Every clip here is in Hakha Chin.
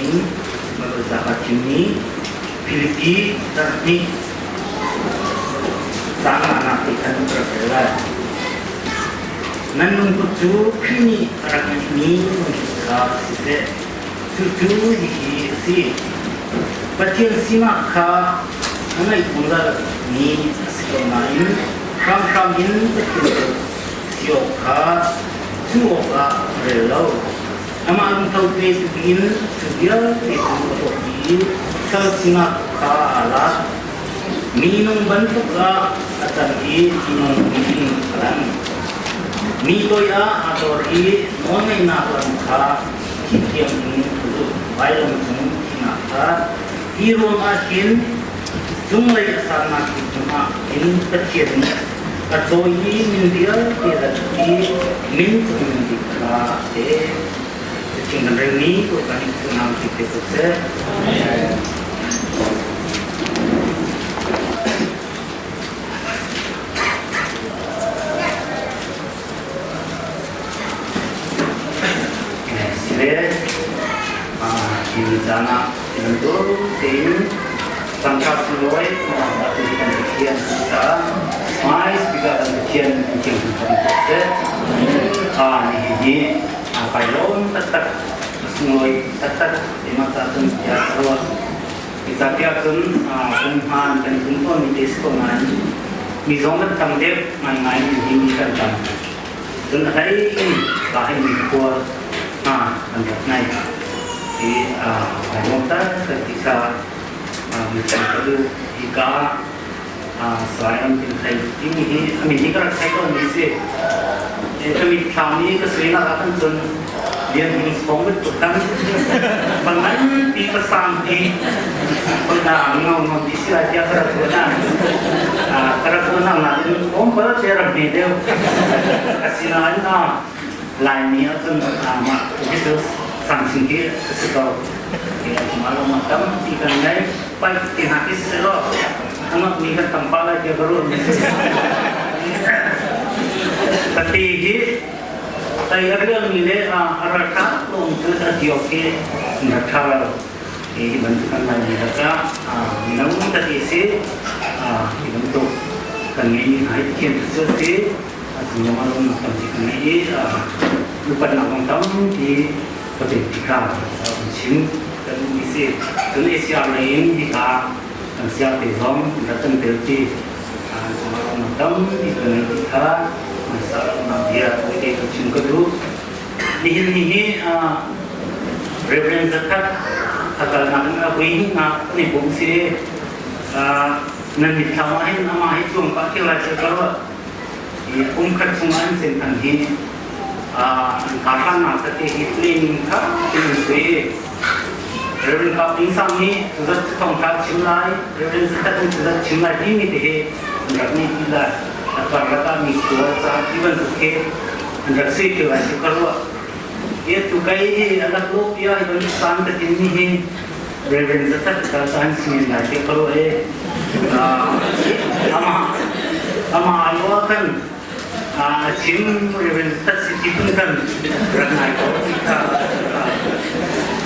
in Baibal ca kaa thimmi Filipi zarhhnih caang nganak te khan ka rak rel lai. Nan lungput cu Khrih nih a rak ngeihmi lungput kha siseh, cucu hihi a si. Pathian sinak kha a ngeih zungzal mi a si ko nain hramhram in Pathian dawt si awk kha cu awkah a rel lo. Amah lungtho te in cu vialte cu a tuah i sal sinak kha aa lak. Minung bantuk ah a cang i minung in a lang. Mi toi ah aa dor i nawlngeihnak lam kha thithiam in a zulh. Vailam cung thihnak kha hi ruangah hin cunglei a sannak bik cungah hin Pathian nih a cawi i min vialte lak i min cung bik kha a pek. Chin kan relmi Bawipa nih thunam ti te ko seh. Sile hi caan ah bantuk tein tangka sunglawi atu kan Pathian caah hmai speaker kan Pathian kan thiang kan seh. Nihin hi kai lawm taktak sunglawi taktak ima ca cun tiah ka ruah. Zeicahtiah cun kan hmaan kan tum tawnmi te si ko nain mi zong kan tam deuh ngaingai in hi mi kan tam. Cun a hlei in ka hin mi khua hna kan rak ngai. Hi kai lawm taktak ti kha mi kan ka duh. Hi ka Salai Ram Tin Thai timi hi a min hi ka rak thei tawnmi si. Ka mitthlam i ka suinak ah khan cun Lian Hmung Sawng bantuk khan pa nganpi pa sangpi pa ngau ngau ti si lai tiah ka rak ruah na. Ka rak ruah na nain awm pal che rak hme deuh. Asinain Laimi ahcun mah hi cu sangchin hi a si ko. Mah lawng ah tampi kan ngei. Pai ti hna khi si law a ngakmi kan tam pah lai tiah ka ruah mi si. Pati hi tai a rialmi le a ralkap lawng cu a ti awk hi an rak ṭha lo. Hi bantuk kan Laimi lakah mino tati si hi bantuk kan ngeihmi hna hi Pathian cu si. Cung ah lawmnak tampi kan ngei i upatnak kong tampi ka pek ti kha kan chim kan duhmi si. Cun ACR lei in hika kan siar te zong rak kan tel ti cung ah lawmnak tampi kan ngei ti kha hmaisa lawmnak bia tawite kan chim ka duh. Nihin ni hi Reverend Zakhat a kalnak in a vui hnihnak kan i pum si. Nan mitthlam ah hin amah hi cuang pah thil lai ka ruah. Kum khat chung an senthang hi an karhlannak tete hi training kha tin an si. Reverend Kap Ding Sang nih cuzat thawngtha chim lai, Reverend Zakhat nih cuzat chim lai timi te hi an rak nei ti lai. A karlak ah mi khual ca ti bantuk khi an rak si ti lai cu ka ruah. Hi tu kai hi a lak lo pia hi bantuk caan ka tin mi hi Reverend Zakhat ka caan sinin lai ti ka ruah i amah amah ai kan a chim Reverend Zakhat si ti phun kan rak ngai ko ti kha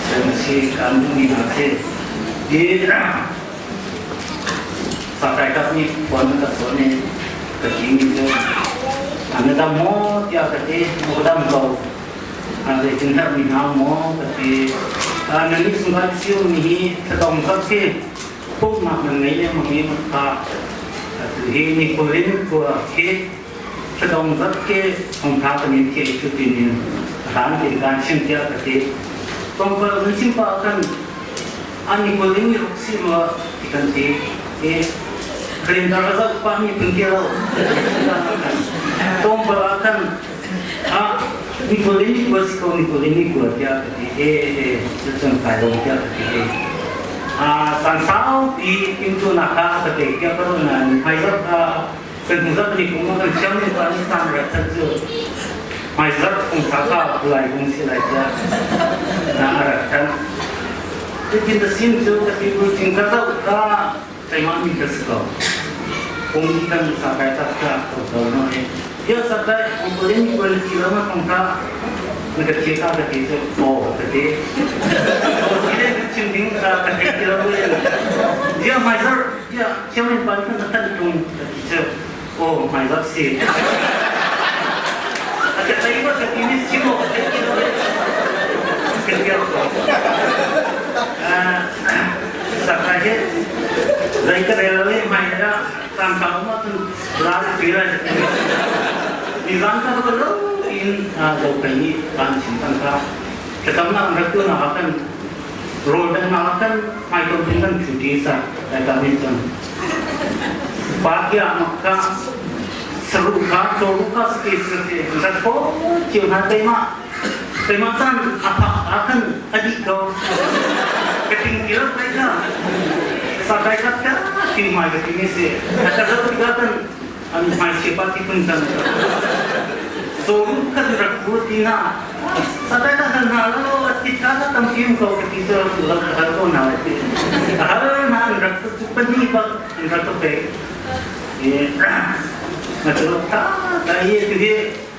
kan si kan mi hna si hi Sakai kap nih puan ka so ni ka ti mi cu an dam maw tiah ka ti ka dam ko zeitin herhmi hna maw ka ti. Nan nih sungkai cio mi hi thadong kap khi pumhnak nan ngei lengmang i kha tu hi ni kulin khua khi thadong zat khi thongtha kan in thiai cu tin in hlan tin kan chim tiah ka ti. Tongpal kan chim pa kan an ni kulin ni ruk si ma ti kan ti. I Kalendar a zoh pa mi pun ti lo. Tongpal ah khan Nikolin ni kua si ko Nikolin ni kua tiah ka ti e e cucun kai lawm tiah ka ti e caan saupi timhtuahnak kha a ka pek tiah ka ruah nain hmaizarh kan hnuzarh ni kum ah kan siam ni pa ni caan rat khat cu hmaizarh kong kha kha lai kong si lai tiah na a rat khan cutin ta sim cu ka ti bu cing ka zoh ka keimah mi ka si ko kum kan sa kai tak ka ko ko no e ya sa kai kum ko ni ko ni lo ma kong ka na ka thi ka ka ti chu o ka ti o ti le Ziah hmaizarh tiah Chairman pa nih khan a thanh ṭung ka ti cu. Aw hmaizarh si. A ka tei ma ka ti ni chim awk ka theih ti lo. Ka tial ko. Sakai hi zei ka rel lo i hmai ah caan ṭha um ahcun la ka ti lai. Nizan ka va lo in zophei nih kan chim cang kha. Thlacamnak an rak tuahnak ah khan rawl danghnak ah khan hmaitonh in kan ṭhu ṭi sa ka nih cun pa kia mak kha saruh kha cawruh kha sake sake rat ko cio hna keimah keimah caan a phak ah khan a dih ko ka ting ti lo kai kha sakai kha ta ting mai ka ting si a ka zo tikah kan an hmai siapa ti phun kan cawruh kan rak pu ti na sakai ka kan hna lo ti ka ka tam kim ko ka ti so la ka hal ko na ti hal na an rak tu pani bak an rak to pe e ma chu ta ta ye tu he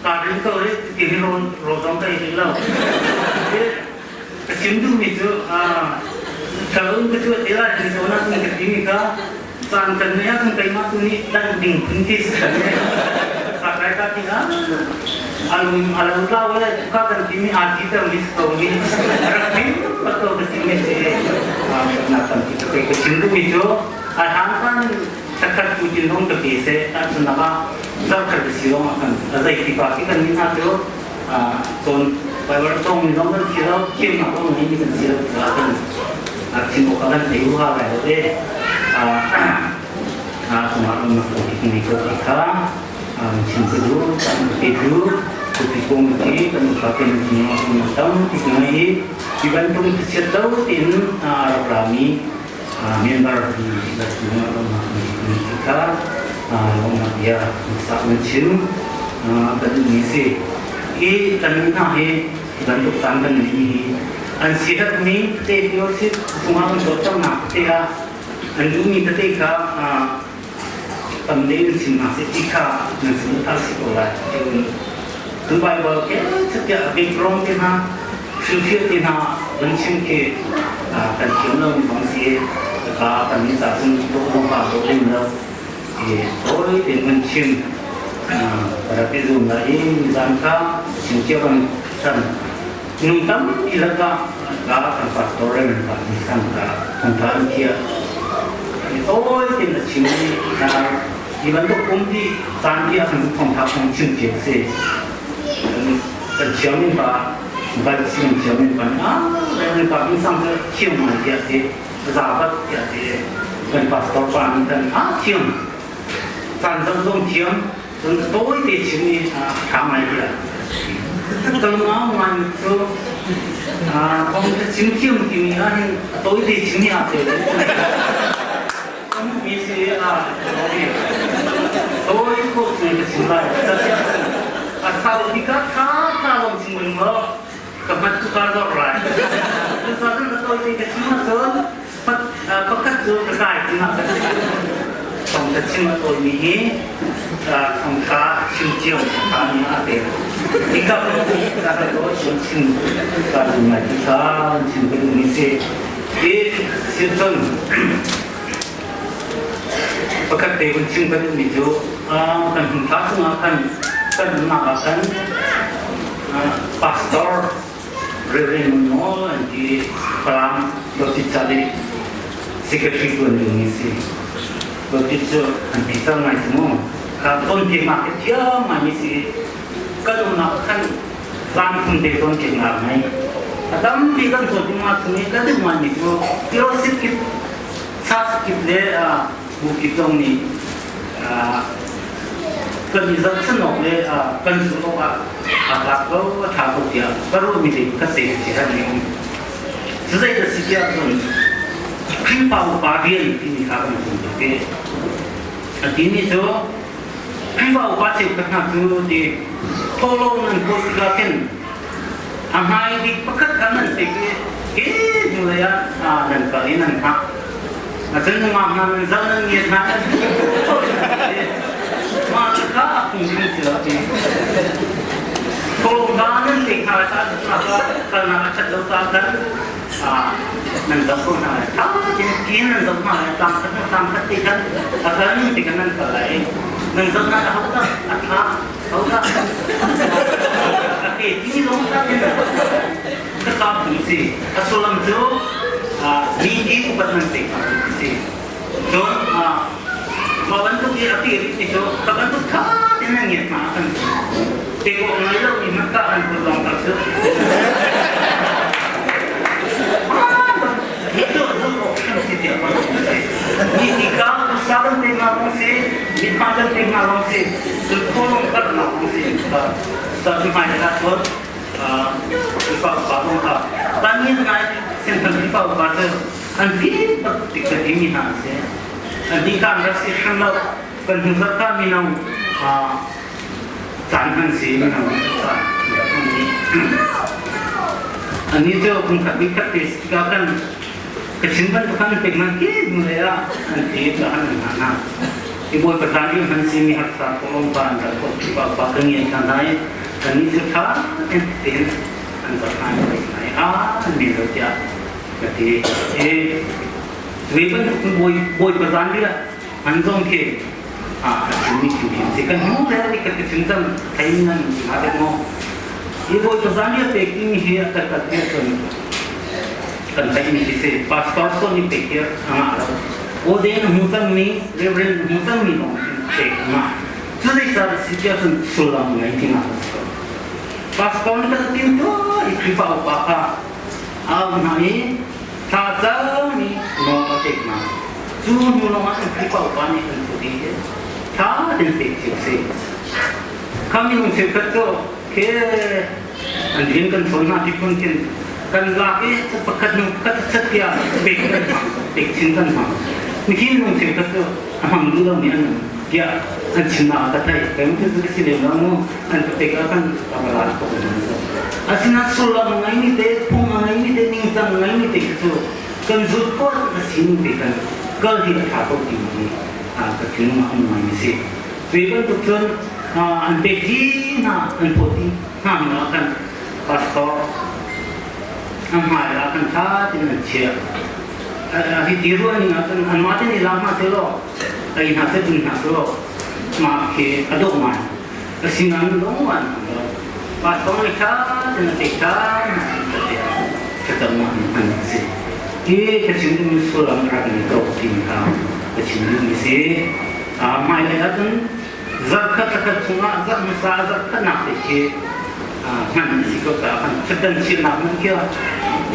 ka rin ko re ti hi ro ro dong kai ri lo ka chim duh mi cu a thalun ka chu ti la ti so na ka ti mi ka caan kan nei ahcun keimah tu nih dan ding phun ti si kan nei sakai ka ti ah alung alung tlau le ka kan ti mi aa ti ter mi ko mi rak thim pat ko ka ti mi si na kan ti ka ka chim duh mi cu a hang kan takhat tu tin dong ka ti se ta chun na zar khat si long kan zai ti pa ki kan ni na cu cun Bible cong mi zong kan si lo thiamnak zong ngei mi kan si lo caah kan chim awk ah kan thei huha lai lo e cungah umnak kan ti ko ti kha chim ka duh kan ti cu tupi kong ti kan upa ten cung tam ti ngai i hi bantuk chiat lo tin rak rami member ti la cungah umnak ti kha lawmnak bia sak nan chim kan duhmi si. Hi kan hna hi bantuk caan kan ngeihmi hi an siherhmi tete fellowship chungah kan cawlcanghnak tete ah an duhmi tete kha tam deuh in chim hna seh ti kha nan sin a si ko lai. Cun Bible ke tiah background te hna thilfir te hna van chim khi kan thiam lo mi bang si ka kan ni ca cun dawh pa dawh lim lo Tawi tein kan chim. Rak i zum lai i nizan kha chim cio kan san. Nung tampi lakah ka kan pastor Reverend pa nih san ka thongtha an thiah. Tawi tein a chim i hi bantuk um ti caan ti ah khan thongtha kong chim cio a si. Kan thiam in pa ban sim thiam in pan ah Reverend pa nih sang cu thiam ngai tiah ti. Zabat tiah ti kan pastor pa nih kan a thiam caan zong zong thiam cun tawi te chim i ṭha ngai tiah ka lungau ngai cu kong ka chim thiam timi ah hin tawi te chim i aa tel kan mi si a tawi ko chung ka chim lai a sau tikah ṭha ṭha lawng chim ning law ka hmat tu ka zor lai. Cucaah ka tawi te ka chim ahcun pakhat cu ka kai tingah ka si. Thong ka chim a tawimi hi thong kha chim cio ka mi a pe. Ika ka ka to chim chim ka du ngai ti kha chim ka duh mi si. Hi sicun pakhat te kun chim ka duh mi cu kan hmun tha chungah khan kan umnak ah khan Pastor Reverend Nawl an ti Falam Baptist nih secretary tuan ding si. Baptist cu an ti cang ngai si mu. Kha cawnpiaknak hi thiam ngaimi si. Kan umnak khan zan phun te cawnpiaknak ngei. A tampi kan cawnpiaknak chung i ka duh ngaimi cu fellowship kip, church kip le bu kip zong nih kan i zohchun awk le kan zulh awk ah aa tlak ko a ṭha ko tiah ka ruahmi te ka se ti han ning cu zei a si tiah cun Khrihfa upa rian timi kha kan zum tuk i a timi cu Khrihfa upa cheukhat hna cu ti thawhlawm nan kawl tikah khin a hmai bik pakhat kha nan pek i ke hnulei ah nan kal i nan hngah. Cun nungak hna nan zoh nan ngiat hna mah kha a phung ding si lo ti. Thawhlawm nan pek hna lai caah kalnak a ṭhat lo caah khan Nan zoh ko hna lai. Tha tein kin nan zoh hna lai. Tlang khat tlang khat te khan a kal ning te khan nan kal lai. Nan zoh hna a ho dah a tha ho dah a ke ti lawng kha nan ka kap tu si. A sullam cu mi ti upat nan pek hna si. Cun mah bantuk i a ti ti cu ka bantuk tha tein nan ngiat hna kan te ko ngai lo mi hmanh ka an put lawng ka cu. Mi ti ka usa kan te nga kong si, mi pa kan te nga kong si, cun kholong kar na kong si. Sa tu mai la cun pa pa kong ka. Tan ni ngai sin kan pa pa cu an fim bak tik ka timi hna a si. An dihkan rak si hrim lo. Kan hnu zarh ka mino caan hman si mino caan Ani cu kum khat bik khat te tikah kan Kachin bantuk kan pek man ki hnu le ah an ti ka han hna na. I bawi pathan i man si mi harsa ko long pa an rak ko pa pa kan ngian kan dai kan ni cu tha ten an rak han ai a an mi lo tiah ka ti i vi bantuk bawi bawipa zan dila an zong khi a chimmi thil khi si kan hmu le ni ka chim cang thei nan ha dek mo i bawipa zan dia pek mi hi a kat kat dia cun kan thei mi khi si pastor so ni pek hi anga lo o den hmu cang mi reverend hmu cang mi lawng pek anga cu zei ca si tia cun sullam ngai ti nga pastor ni kan tin to i Khrihfa upa kha Au hna i thlacam i nawl a pek hna. Cu hnu lawngah an Khrihfa upa nih an thut i thla an pek cio si. Kha minung cheukhat cu khe an rian kan chawn hna ti phun khin kan lak i pakhat hnu pakhat chat tiah pek kan hmang, pek chin kan hmang. Nihin minung cheukhat cu a hmang duh lomi an um tiah an chimnak ah ka theih. Kai mu cu si lem lo mu an ka pek ah khan ka va la ko. Asinain sullam a ngeimi te, phung a ngeimi te, ningcang a ngeimi te khi cu kan zulh khawh a sining te kan kal hi a ṭha ko timi hi ka thinlung ah a um ngaimi a si. Cu bantuk cun an pek dih hna, an phawt dih hna hnu ah khan pastor a hmai ah khan ṭha tein an chiah. Hi ti ruah ning ah cun anmah te nih lak hna sehlaw, ei hna seh, ding hna sehlaw, mah khi a dawh ngai. Asinain lung an hmang lo. Pastor nih ṭha tein a pek ṭhan thlacamnak in hman a si. Hi ka chim duhmi sullam a rak ngei ko timi kha ka chim duhmi si. Hmailei ahcun zarhkhat thlakhat chungah zarh hmasa zarhkhatnak te khi hman a si ko caah kan ṭhatdan chirnak hmanh khi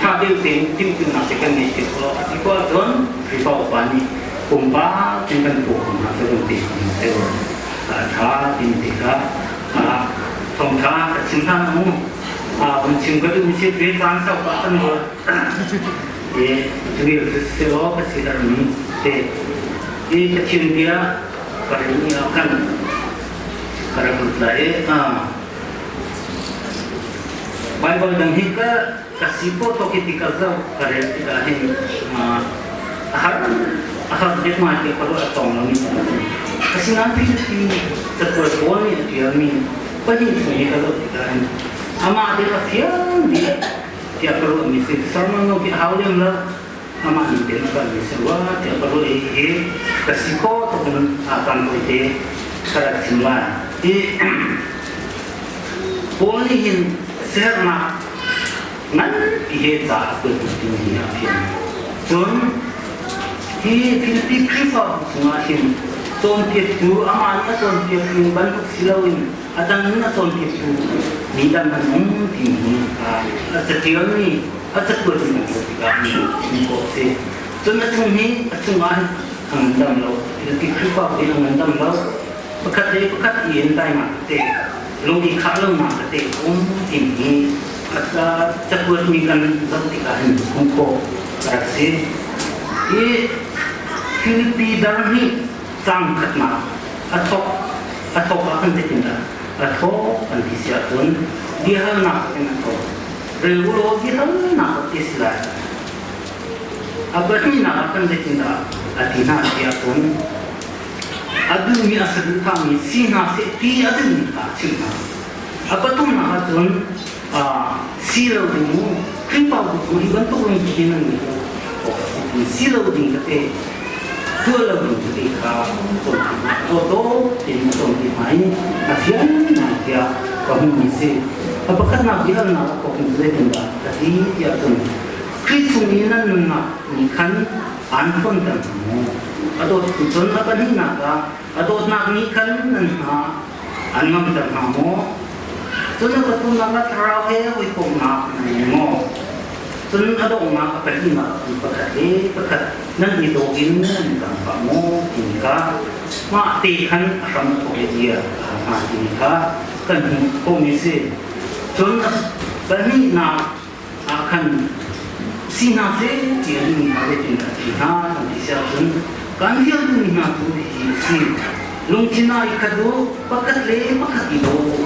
ṭha deuh tein timhtuahnak te kan ngei te ko. A si ko ahcun Khrihfa upa nih pumpak in kan tuah hna cu kan ti te ṭha tin tikah thawngṭha ka chim hna mu vun chim ka duhmi si ve caan sau pah kan ruat i cuvil cu selaw ka si mi te i Pathian bia ka rel ni ah khan ka rak lut lai i Bible dang hi ka ka si po to ki ti ka zoh ka rel tikah hin a har a har dek ma ti ka ruah tong lo mi asinain Philippi cakuat pawl nih a ṭialmi pahnih chung hi ka zoh tikah hin amah te a fiang dih tiah ka ruah mi si sermon no ki hau lem lo amah ning tein a kalmi si rua tiah ka ruah i hi ka si kho tuk in a kan koi te ka rak chim lai hi Paul nih hin sernak nganpi he ca a kuat timi hi a fiang. Cun hi Filipi Khrihfabu chungah hin cawnpiaktu amah nih a cawnpiaktu bantuk si loin a dang in a cawnpiaktu mi dang an um timi a catialmi a cakuatmi kan hmuh tikah mi khawh a si. Cun a chung hi a chungah hin a ngandam lo. Filipi Khrihfabu hi a ngandam lo. Pakhat le pakhat i in taimak te lung i khah lonak tete um timi cakuat mi kan zoh tikah hin hmuh khawh a rak si. Hi Filipi dar nih cang khatnak a thawk a thawk ah kan zeitin dah a thawk kan ti si ahcun biahalnak in a thawk. Rel u law biahalnak a ti si lai. A pahnihnak ah kan zeitin dah a ti hna ti ahcun a duhmi a saduhthahmi si hna seh ti a duhmi kha a chimh hna. A pathumnak ahcun si lo ding mu Khrihfabu cu hi bantuk lungput in an ngei lo. in si lo ding tete tuah lo ding tete kha cawnpiak tein a cawnpiak hna i a fiang ngai tiah ka hmuhmi a si. A pakhatnak biahalnak a thawk in zeitindah ka ti tiah cun Khrih chung i nan nunnak nih khan aan ṭhawnter hna maw? A dawt cun a pahnihnak ah a dawtnak nih khan nan hna an ngamter hna maw? Cun a pathumnak ah thlarau he hawikomhnak nan ngei maw? Cun a donghnak a pahnihnak cu pakhat le pakhat nan i daw in nan i dang pah maw timi kha mah te khan a hram a thawk i bia a hal hna timi kha kan hmuh khawhmi a si. Cun pahnihnak ah khan si hna seh ti a duhmi hna zeitindah ti hna kan ti si ahcun kan fial duhmi hna cu hihi a si. Lungthin ah i khat u, pakhat le pakhat i daw u,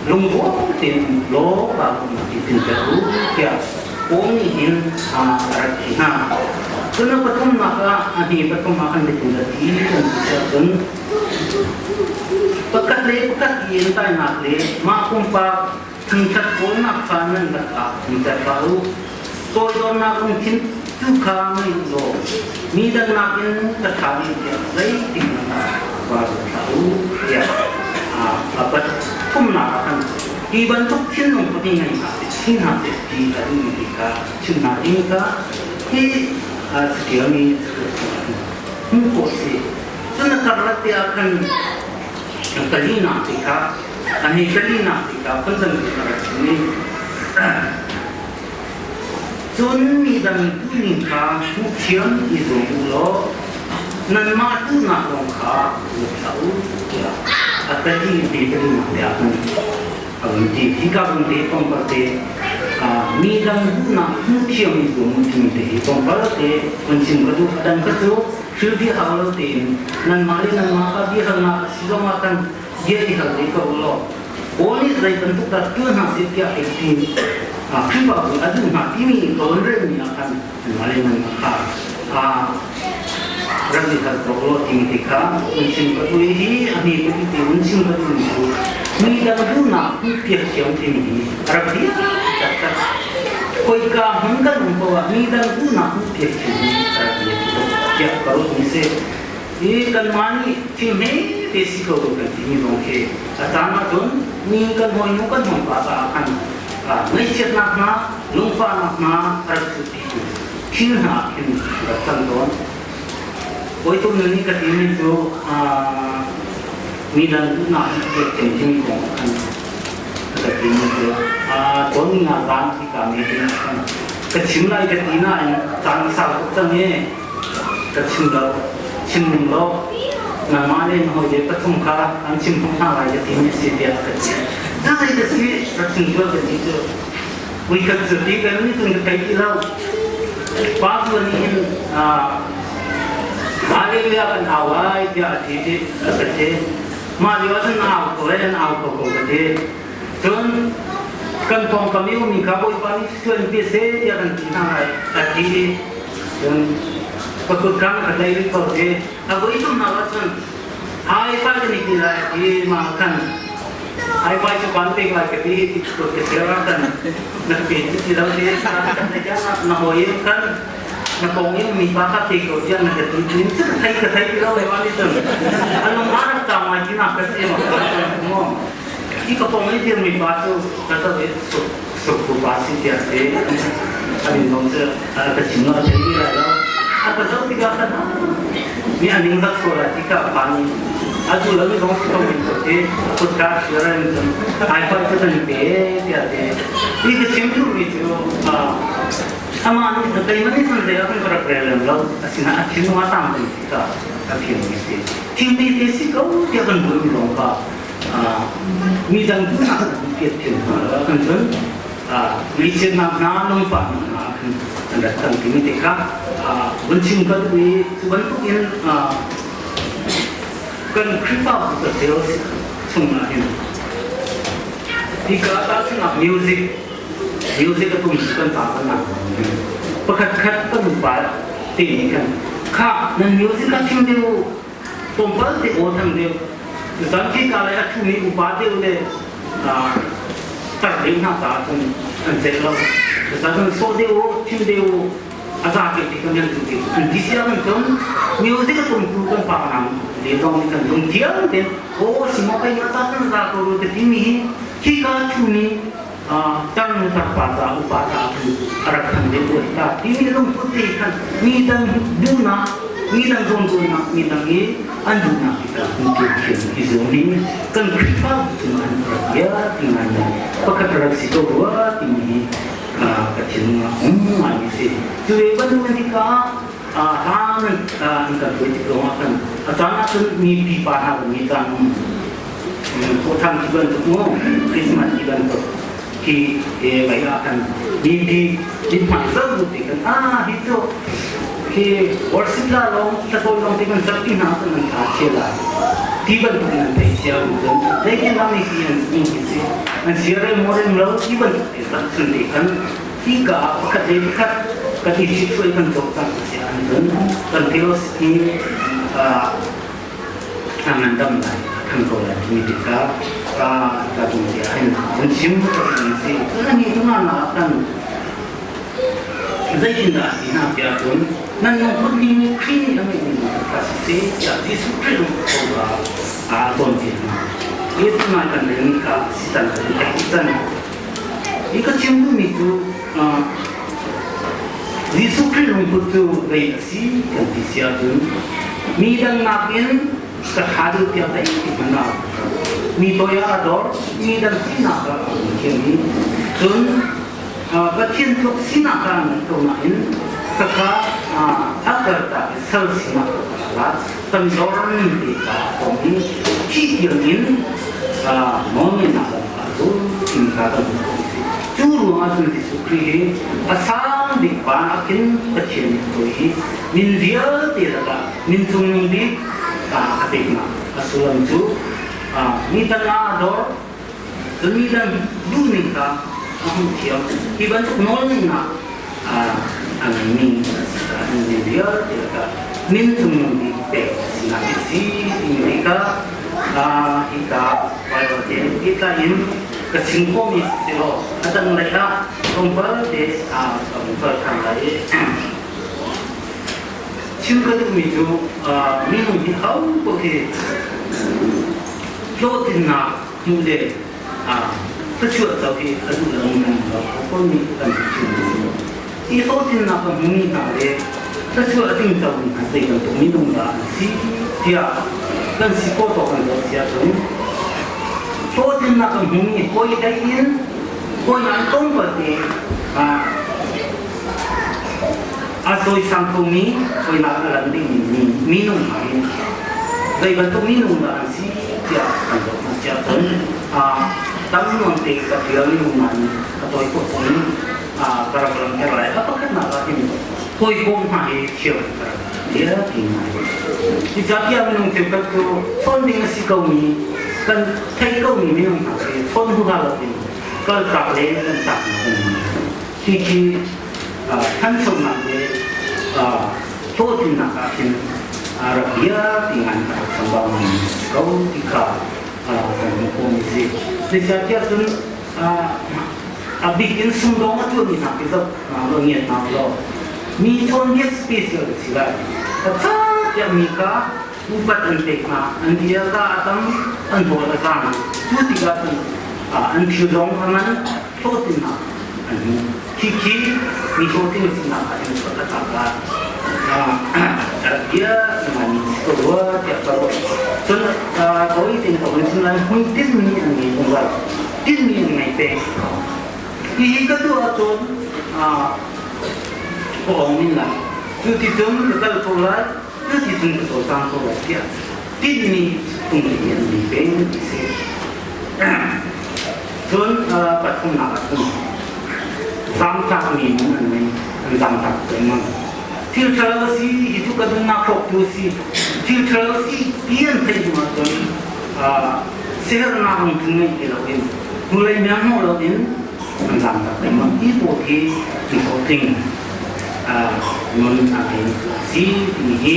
lungrual tein um law ralumnak i tinter u tiah Paul nih hin a rak ti hna. Cun a pathumnak ah a hni pathum ah kan zeitindah ti kan ti si ahcun pakhat le pakhat i entainak le mah pumpak Thangṭhat kawlnak kha nan lakah umter hlah u. Toidornak lungthin tu kha ngei u law mi dang nakin ka ṭha dih tiah zeitikhmanh ah vaa ruat hlah u tiah a pathumnak ah khan hi bantuk thinlung put in ngei hna seh, si hna seh ti a duhmi ti kha chim hna ding kha hi a ṭialmi hmuh khawh a si. Cun a karlak te ah khan palinak ti kha A ni palinak tikah phundang in a rak chim i cun mi dang tuning kha hmuh thiam i zuam u law nanmah duhnak lawng kha ruat hlah u tiah a pali ni palinak te ah khan a vun ti. Hika vun te tlawmpal te mi dang duhnak hmuh thiam i zuam u timi te hi tlawmpal te vun chim ka duh. A dang ka cu thil bia hau lo tein nanmah le nanmah kha biahalnak a si zongah khan bia i hal ve ko law Paul nih zei bantuk dah tuah hna seh tiah ei ti Khrihfabu a duh hna timi tawlrelmi ah khan anmah le nanmah kha rak i hal ko law timi te kha un chim ka duh hi a hme ka ti un chim ka duh mi cu mi dang duhnak piak thiam timi hi a rak bia taktak khoika hmun kan um ko ah mi dang duhnak piak thiam hi a rak bia tiah ka ruat mi si. Hi kanmah nih thil hmete si ko kan timi zong khi a caan ahcun mi kan hawinu kan hawipa caah khan ngaihchiatnak hna lungfahnak hna a rak chuhpitu thil hna ah khin rak cang tawn. Hawikom nu nih ka timi cu mi dang duhnak hi pek thiamthiam kong ah khan ka timi cu tawn nga zaan ti ka me khan ka chim lai ka ti nain caan sau tuk cang e Ka chim lo, chim ning law nangmah le na hawile pathum kha an chim phung hna lai ka timi a si tiah ka ti. Cu zei ka si rak chim tuah ka ti cu voikhat cu ti kan nih cun ka thei ti lo. Pa tu nih hin Hallelujah kan au ai tiah a ti ti a ka ti. Mah lio ah cun na au ko ai an au ko ko ka ti. Cun kan pawngkam i ummi kha Bawipa nih suan pe seh tiah kan ti hna lai a ti i cun ka kut kha ka tlaih rih ko ti a voi thumnak ah cun hai fai kan i ti lai a ti mah khan hai fai cu kan pek lai ka ti ti kut ka siar ah khan na pe ti ti lo ti na hawi khan na pawng i ummi pa kha pe ko tiah na ka ti nin cu thei ka thei ti lo le ma ni cun a lung a rak cang ngai ti nak ka si ma Hi ka pawng i dirmi pa cu ka zoh i sukfu pa si tiah si. A min zong cu ka chim lo a thei ti lai lo. A ka zoh tikah khan mi a ning zak sual lai ti ka phan i atu lo mi zong si ko min ko ti kut ka thir in cun iPhone cu kan pe tiah ti. Hi ka chim duhmi cu amah nih keimah nih cun zei ah kan ka rak rel lem lo. Asinain a thinlung a tang peng ti kha ka fiangmi a si. Thilmi te si ko tiah kan ruahmi zong kha mi dang duhnak kan piat thiam hna lo kan cun ngaihchiatnak hna lungfahnak hna khan an rat cang timi te kha vun chim ka duh i cu bantuk in kan Khrihfabu ka sales chung ah hin hika tahchunhnak music music a tum kan ta kan nak pakhat khat kan upa te nih khan kha nan music a chim deuh tlawmpal te aw thang deuh zan khi ka lai a ṭhumi upa deuh le tar deuh hna caah cun an celh lo cun sawh deuh u thim deuh u. A za ke ti kan yan tu ti an ti sia kan cun music a tumtu kan pa nang le dong ni kan lung thiam ten o simo kai ya za kan za ko ru te ti mi hi ka thu mi tar nu tar pa ca upa ca tu a rak than de tu ta ti mi lung put te khan mi dang duhnak mi dang zong duhnak mi dang i an duhnak ti ta kun ti thiam i zong in kan Khrihfa cung an rak ya ti ngai ngai pakhat rak si ko rua ti mi hi ka thinlung ah um ngai mi si. Cu ve bantuk in ka hlan an kan tuai tik zong ah kan a caan ah cun mi pipa hna mi caan um thawhṭhan ti bantuk mu Christmas ti bantuk khi vai ah kan mi pi mithmai zoh bu ti kan ah hi cu khi worship la lawng thlacawi lawng ti kan sak ti hna kan an tha chia lai ti bantuk in an thei sia bu cun zeitin dah mi pi an um ti si an sia rem maw rem lo ti bantuk ti rak chun te kan ti ka ah pakhat le pakhat kan i ṭhithuai kan cawk cang si an cun kan philosophy a ngandam lai a than ko lai timi tikah ka ka tung ti ah hin an chim ka si cun ani tu na na kan zeitindah ti hna tiah cun nan lungput ning nih Khrih nih a ngeihmi lungput kha si seh tiah Jesuh Khrih lungput ko kha aa cawnpiak hna. Jesuh ngai kan rel kha si can kan theih can. Hi ka chim duhmi cu Jesuh Khrih lungput cu zei a si kan ti si ahcun mi dang nakin ka ṭha deuh tiah ka in ti hmanh ah mi toi ah a dor, mi dang sinak ah a um thiam i cun Pathian tluk sinak ah nan ko nain khakha a kaltak i sal sinak la kan dor ning te ka kong i thi tiang in nawlngeihnak lam kha zu in kha kan hmuh si. Cu ruangah cun Jesuh Khrih hi a sang bik van ah khin Pathian nih a cawi i min vialte lakah min cungnung bik a peknak a sullam cu mi tan ah a dor. Cun mi dang duhning kha a hmuh thiam. Hi bantuk nawlngeihnak a ngeimi a si caah mi vialte lakah min cungnung bik pek a sinak hi si timi kha hika Baibal he pehtlai in ka chim khawhmi si law a tanglei ah tlawmpal te ka vun kal ṭhan lai i chim ka duhmi cu minung hi ho paoh hi hlawhtlinnak hmuh le thluachuah co hi a duh lo mi lo hawikom kan chim hi hlawhtlinnak a hmumi hna le thluachuah a ting comi hna zei bantuk minung dah an si tiah kan si khawh tawk kan zoh si ahcun hlawhtlinnak a hmumi hawi hlei in hawi ngai tlawmpal te a cawisang khomi hawinak a lan dingmi minung hna hi zei bantuk minung dah an si tiah kan zoh hna si ahcun tam nawn te ka ṭial mi nain a tawi khawh chung ka rak langhter lai. A pakhatnak ah hin hawikom hna hi thiam ka rak bia ti ngai. Cucaah minung cheukhat cu chawn ding a si komi kan theih komi minung hna khi chawn huha lo in kaltak le kan tak Hi khi thanchonak le hlawhtlinnak ah hin rak bia ti ngai ka rak chambau mi ko ti kha kan hmuh khawhmi si. Zeicahtiah cun a bik in sumdawng a tuahmi hna khi zoh hna law ngiat hna law mi chawnbiak special si lai. A tiah mi kha upat an pek hna, an bia ka a tam, an hawl a zaang. Cu tikah cun an thil zong a ngan, hlawhtlinnak an hmu. Khi khi mi hlawhtling sinak ah hin a tak ah bia ngan ko rua tiah ka ruah. Cun tawi tein ka vun chim lai hmuitinh mi an ngei zungzal. Tinhmi an ngei peng. Hihi ka tuah ahcun ka ong min lai. Cu ti cun ka kal kho lai, cu ti cun ka cawlcang kho lai tiah tinhmi tung hi an ngei peng ti si. Cun pathumnak ah cun zamtakmi nun an ngei, an zamtak lengmang. Thil ṭhalo a si, hi cu ka nunnak hrawktu a si. Thil ṭhalo a si ti an theih hnu ahcun siherhnak lungthin ngei ti loin hnulei miang hnawh loin an zamtak lengmang. Hi pawl hi an hlawhtling nun a ngei a si timi hi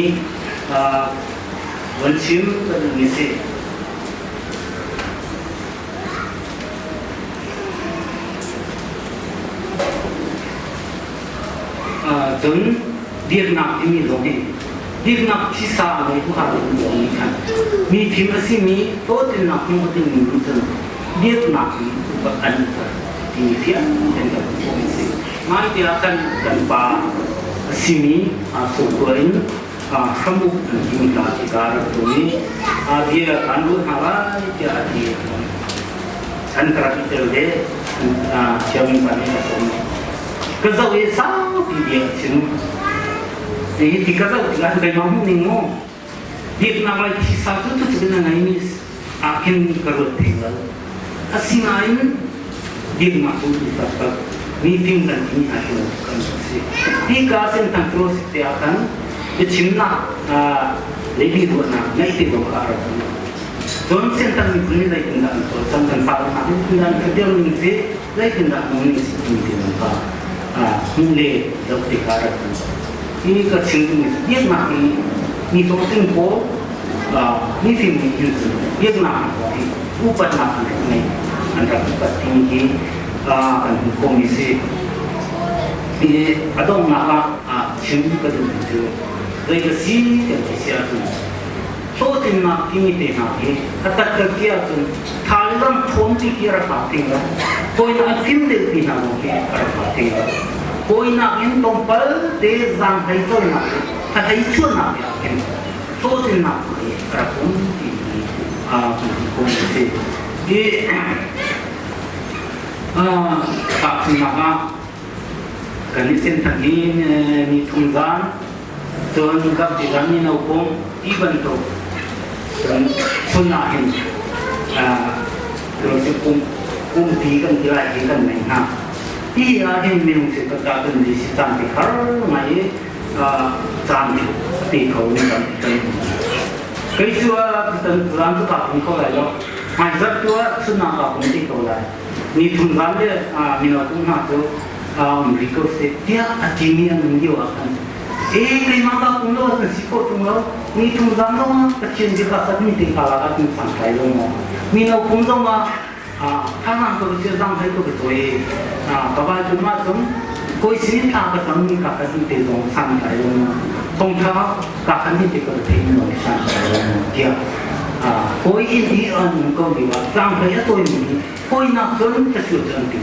von chim ka duhmi a si. Cun biaknak timi zong hi biaknak thisa a ngei huha lo zong nih khan mi fim a simi hlawhtlinnak hmu a dingmi nih cun biaknak hi upat an upat timi fiang tein kan hmuh khawh si. Ngai tiah kan kan pa a simi sokua in hramuk an timi hna hika rak tum i bia kan ruah hna lai tiah a ti. An ka rak i tel ve chairman pa nih a sawm. Ka zoh i saupi bia a chim. Hi ti ka zoh tikah keimah hmuh ning mu biaknak lai thisa cu cucu na ngeimi ah khin ka ruat theng lo. Asinain biaknak cu taktak mi fim kan timi hna khi kan si. Hi ka sentang cross te ah khan biachimnak leibi ruahnak ngeih te ko kha a rak um. Cun sentang miphun nih zeitindah an cawlcang kan fale hna nih an khatir ning si zeitindah hmuh ning si timi te zong kha hmuh le zoh te kha rak um. Hi ka chim duhmi cu biaknak hi mi hlawhtling pawl mifim nih hin cun biaknak hi upatnak an rak ngei an rak upat timi hi kan hmuh khawhmi si. Hi a donghnak ah chim ka duhmi cu zei ka si kan ti si ahcun hlawhtlinnak timi te hna hi a taktak ti ahcun thailam ṭhawn ti khi a rak hau ting lo. Hawinak an fim deuh ti hna zong khi a rak hau ting lo. Hawinak in tlawmpal te zaang hlei cawinak le a hlei chuahnak te ah khin hlawhtlinnak hi a rak um ti hi kan hmuh khawh a si. Hi tahchunhnak ah kan i senthang hi ni thum zan Cun kapti mino kung ti bantuk cun chun ah hin kum kumpi kan ti lai hi kan nei hna. Ti ah hin minung sin kan ka kan ni si caan ti har ngai i caan ti kho ni kan kan kei cu tan zan cu ka pum kho lai lo. Hmai zat tu ah chun ah ka pum ti ko lai. Ni thum zan le mino kum hna cu um rih ko seh tiah a timi an um lio ah khan e keimah ka kum lo kan si khawh tung lo ni thum zan zong ah Pathian bia ka sat mi ting ka lak ah tung sang kai lo maw mi no kum zong ah thazang ko si zang hai ko ka toi ka vai tu ma chung koi sin tha ka tam mi ka ka te zong sang kai lo maw thong tha ka kan ni te ko te no sang kai lo maw tiah koi in i an ko ni wa zang hai a toi mi koi nak cun ka chu cun ti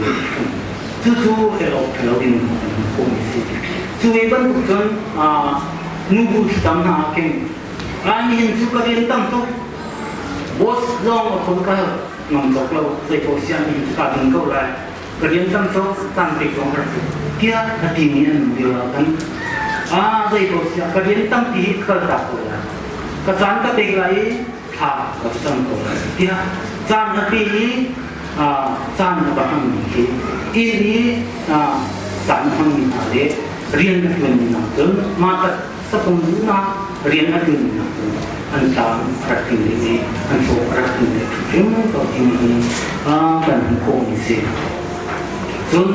Cucu el awk ṭhalo in an hmuh khawhmi a si. Cu ve bantuk cun nubu thlacam hna ah khin nihin cu ka rian tam tuk boss zong a phun ka ngam cawk lo zei ko siah nihin cu kaa ding ko lai ka rian tam tuk caan pek zong har tuk tiah a timi an um lio ah khan zei ko siah ka rian tampi hi ka kaltak ko lai ka caan ka pek lai i thla ka cam ko lai tiah caan a pe i caan a va hmangmi khi inn i caan a hmangmi hna le rian a ṭuanmi hna cun mah sapung duhnak rian a ṭuanmi hna cun an tlang a rak tling ding i an hlawh a rak tling ding hrim ko timi hi kan hmuh khawhmi si. Cun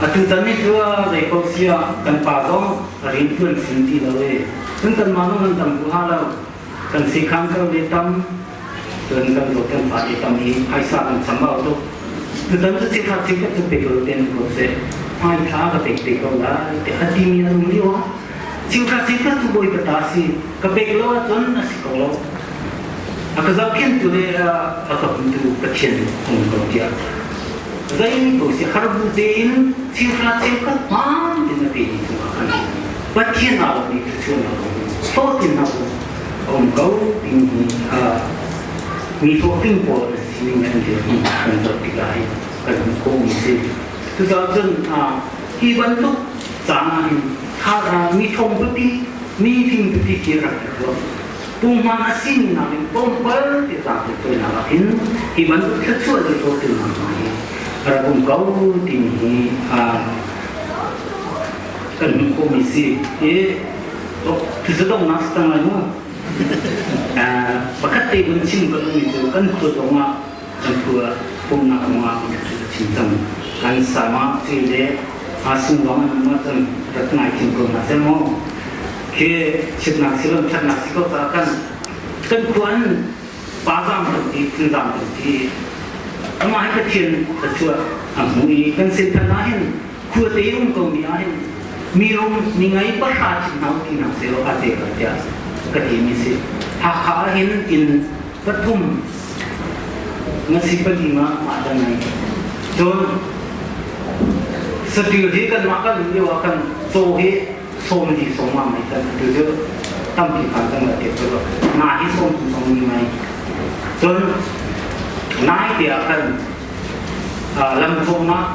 atu tan ni cu zei ko si ah kan pa zong a rian ṭuan sin ti lo i cun kanmah zong kan tam hu ha lo kan sikhan ko le tam cun kan dawt kan fa te tam i phaisa kan cham au tuk tutan cu thil kha thil ka cu pe ko ten ko seh hmai thla ka pek te ko lai te a timi an um lio ah thil kha thil ka cu bawi ka ta si ka pek lo ahcun a si ko lo a ka zohkhen tu le a ka tu Pathian um ko tiah zei ko si harbu tein thil kha thil ka hmaan tin a pe mi cungah khan Pathian aa lawmmi thluachuahnak a um hlawhtlinnak a um ko timi hi mi hlawhtling pawl an sining an dirhmun kan zoh tikah hin kan hmuh khawhmi si. Cucaah cun hi bantuk caan ah hin mi ṭhawng pipi mi fing pipi khi rak i ruah. Punghman a sining nakin tlawmpal te zaang toinak ah hin hi bantuk thluachuah le hlawhtlinnak hna hi a rak um ko timi hi kan hmuh khawhmi si. I thuzadongnak si cang lai mu. Pakhat te vun chim ka duhmi cu kan khua zongah kan khua pumnak zongah chim cang. Kan sama cil le sung zong an um ahcun rak ngai thim ko hna seh mu. Khi chiatnak si lo ṭhatnak si ko caah kan kan khua an pa zaang kan ti phun zaang kan ti. Amah hi Pathian thluachuah a hmu i kan sin than ah hin Khuate um ko mi ah hin mi rum mi ngei pahra chin hna ti hna selaw a te ka tiah ka ti mi si. Hakha ah hin inn pathum na si pali ma mah dan ngei. Cun satil hi kan mah kan lio ah kan caw hi sawm di sawm ma mai kan tu cu tampi phan kan la te cu na hi sawm tu sawm ni mai. Cun nai te ah khan lamcawhnak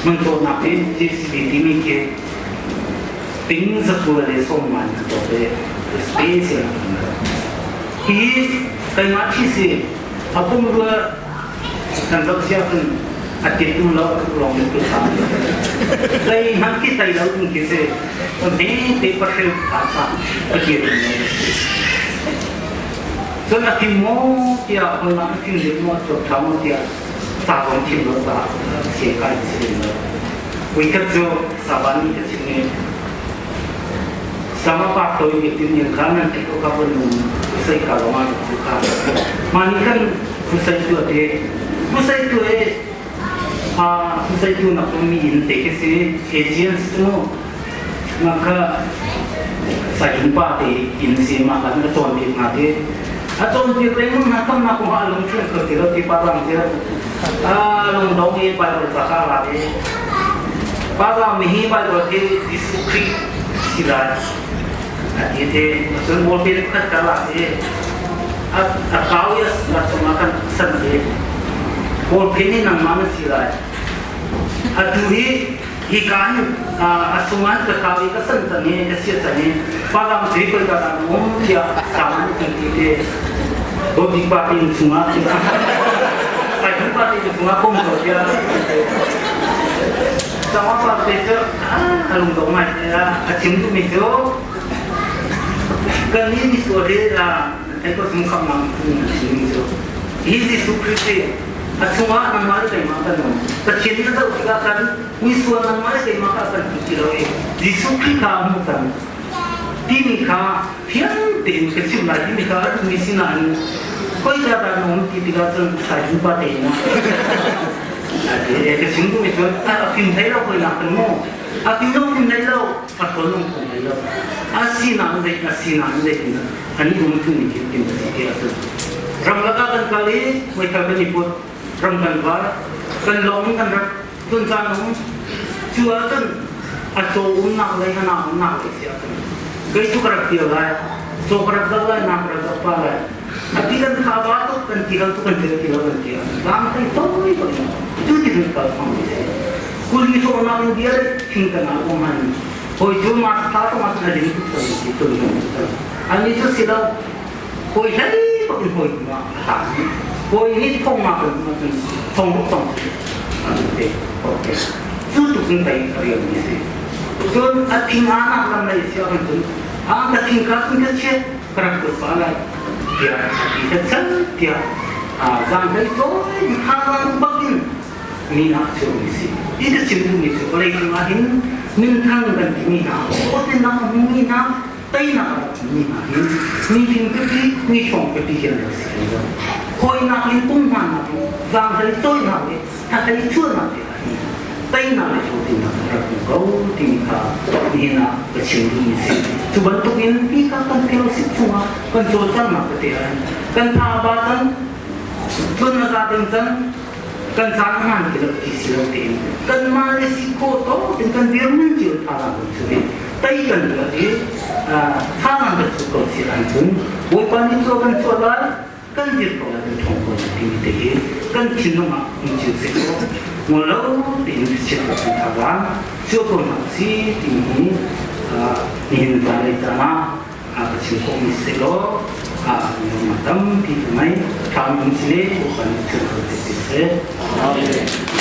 hmuncawhnak hi JCB timi khi ting zakua le sawmnga in an cawk i space in an hi keimah thi si a pum rua kan zoh sia cun a tit um lo lawng in tu sa zei hmanh ki tai lo ding khi si me te pahril kha sa pakir lo cun a thim maw tiah hol a thim deuh maw cawk ṭha maw tiah sa kong chim lo caah si kai si lo. Voikhat cu Saba nih ka chim i Sama pa toi nih tin ning kha nan theih ko ka bon nung kusai ka lawng ah ku kha. Ma nih khan kusai tu ate kusai tu e a kusai tu nak mi in te ke si Asian si mu nga kha sayung pa te in si ma kan ka cawn piak nga te a cawn piak lengmang hna tamnak kong ah lung fiang kho ti lo ti pa ram cu a lung dong i Bible ca kha la i pa ram hi Bible hi Jesuh Khrih si lai a ti te cun bawlpen khat ka la i a kau i a cungah kan san i bawlpen hi nangmah na si lai atu hi Hika hin a chungah ka kau i ka san cang i ka sia cang i Falam cu koi ka dah um tiah sang kan ti te Bawbik pa tin chungah Saihun pa tin chungah pom ko tiah Sama pa te cu a lung dong ngai te a chim duhmi cu kan nih misual hi thei ko sung kham nang chim cu hi Jesuh Khrist hi a chungah nangmah le keimah kan um Pathian nih a zoh tikah khan misual nangmah le keimah kha kan hmu ti lo i Jesuh Khrih kha a hmuh cang timi kha fiang tein ka chim lai timi kha a duhmi sinain khoika dah na um ti tikah cun saitu pa te in ka chim duhmi cu a fim thei lo koi nak kan mu a fim lo fim thei lo a thawl lung thong thei lo a sinak zei a sinak zei an um tu ni tin tin si ti a Ramlak ah kan kal i meithal kan i put, ram kan var, kan lawng kan rat, tun caan um. Cu ahcun a caw umnak lei a na umnak lei si ahcun kei cu ka rak kir lai, caw ka rak zoh lai, na ka rak zoh pa lai. A ti kan tha ba tuk kan ti lo tu kan til ti lo kan ti ahcun tlang thei toi toi cu ti kan kal fang ti si. Kuli sawhnak in bia thing kan ah um han. Hoi cu ma tha to ma na ding tuk ti tun An ni cu si lo Hawi hlei bak in hawi hnu ah a tang i hawi nih thong nga kan hmuh ahcun thong ruk tong an te okay cu tuk in pei a rian mi si cun a thing a nak lam lei si ahcun cun a ka thing kha cun ka chiat ka rak tuah pa lai tiah a ti ka chan tiah zang hlei cawi tha zang bak in mi ah cu mi si i ka chim duhmi cu vawlei cung ah hin minthang kan timi hna awtin nang hmumi hna teinak a rak hmumi hna hi mi pipi mi hrawng pipi hi an rak si lo. Hawinak in pumhmannak in zaanghlei cawinak le thlahlei chuahnak te ah hin teinak le hlawhtlinnak a rak hmu ko timi kha nihin ah ka chim duhmi si. Cu bantukin hi kha kan fellowship chungah kan cawlcanghnak tete ah hin kan tha a ba cang, cun a za ding cang, kan caan a hmaan ti lo ti si lo tein kanmah le si khawh tawk in kan dirhmun cio thazaang kan chuh i tei kan tuah i thazaang kan chuh ko si ahcun Bawipa nih cu kan chuah lai kan dir ko lai kan ṭhawng ko lai timi te hi kan thinlung ah um cio si ko ngol lo tein chiat kan thazaang chuah ko hna si timi hi nihin zanlei caan ah ka chim khawhmi si law tampi ngai ṭhami si le kan chim kho te si. Amen.